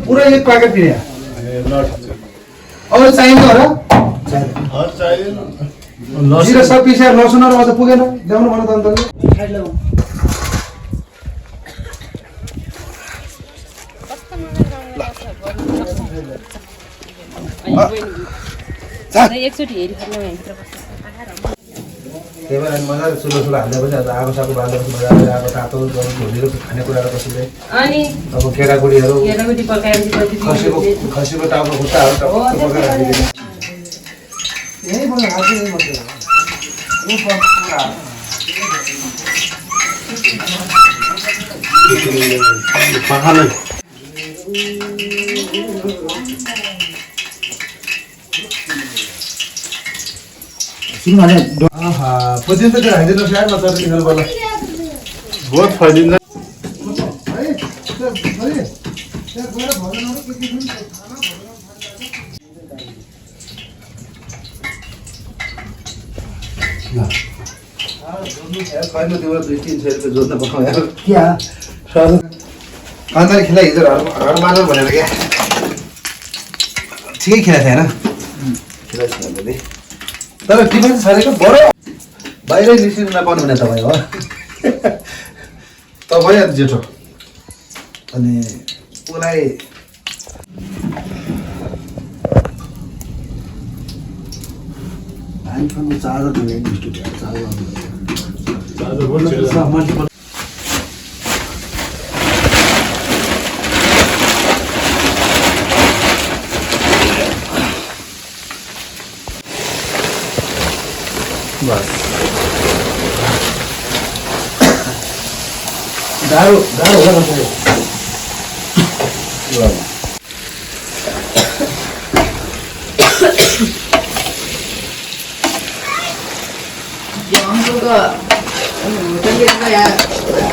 पूरा एक packet P और चाहिए जिरा सब पिसे लसुन अझ पुगेन ल्याउनु भन त अन्त एकचोटि हेरिफर्नु त्यही भएर मजाले चुलो हाल्दा पनि आगो सागो बाल्दा पनि मजाले आगो तातो भोलिको खानेकुराहरू बसिँदै अनि अब केराकुडीहरू खसीको टाउको खुट्टाहरू पकाएर राखिदिनु यही मलाई हातै मर्दैन पखालै पर्यन्त चाहिँ हाइदिनुहोस् यार नत्र तिनीहरू बल्ल बहुत फैलिँदैन छैन त्यो 2-3 सय रुपियाँ जोत्न पाउँ यार क्या अन्त खेला हिजो घर मार्नु भनेर क्या ठिकै खेला थिएन खेला तर टिफिन छरेको बडो बाहिरै निस्किनु नपाउनु भने तपाईँ हो तपाईँ अनि जेठो अनि उसलाई आइफोनको चार्जर बस गाह्रो होला न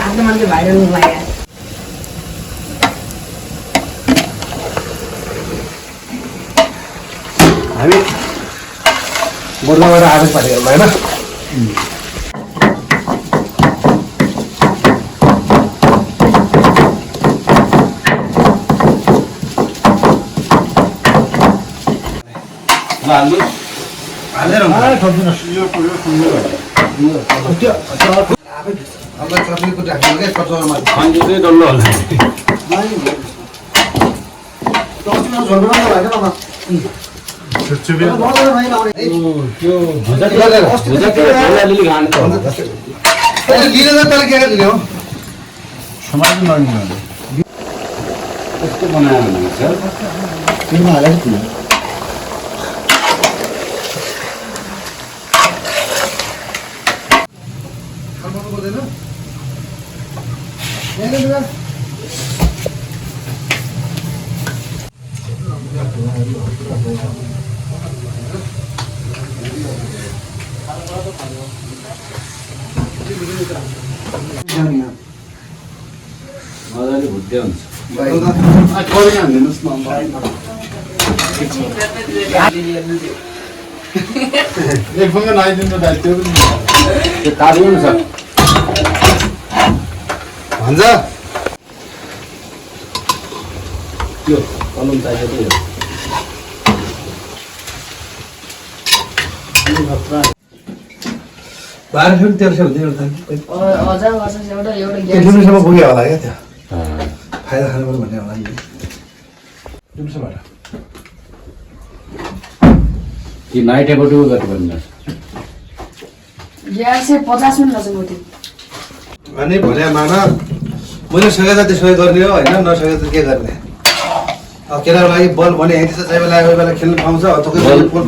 आफ्नो मान्छे भाइरल लाग्यो हामी गोर्खाबाट आदेश पारेको होइन चटनीको राख्नु क्या कचौरामा डल्लो होला मजाले भुट्दै हुन्छ एक फङ्गा नआइदिनु दाइ त्यो पनि त्यो काट्नु छ भन्छ त्यो कलम चाहिएको थियो 12 फिल्म 13 हुँदैन फिल्मसम्म पुग्यो होला क्या त्यो फाइदा खानु पर्यो भन्ने होला नि फिल्मसम्म कि नाइटको टु गर्नु पर्ने यार से 50 मिनट लाग्छ मोटी अनि भने मामा मैले सकेको त्यसो गर्ने हो हैन नसकेको त के गर्ने अब केटाको लागि बल भने यति चाहिँ बेला खेल्न पाउँछ अथवा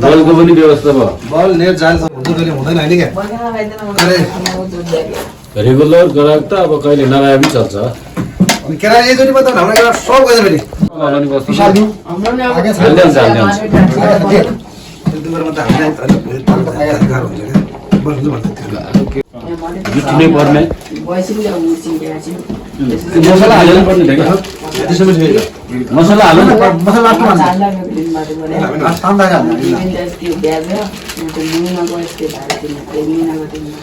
बलको पनि व्यवस्था भयो बल नेट जाल हुँदैन हैन क्या रेगुलर गराएको त अब कहिले नलाए पनि चल्छ अनि केटा एकचोटि मात्र हाम्रो केटा सब गयो फेरि अनि बस्नु विशाल दिउ हाम्रो नि हाल्दै हुन्छ दुबर मात्र हाल्दै गाह्रो हुन्छ क्या बस्नु भन्दा जुट्नै पर्ने भइसक्यो मुर्सिङ मसला हाल्नु पर्ने थियो क्या त्यसैमा ठिकै छ मसला हाल्नु न मसला लास्टमा हाल्नु। चाल्लाको दिनबाट गरे लास्ट तान्दा हाल्नु। त्यो ब्याज त्यो मुनाको यस्तै भएर दिनु मिनाको दिनमा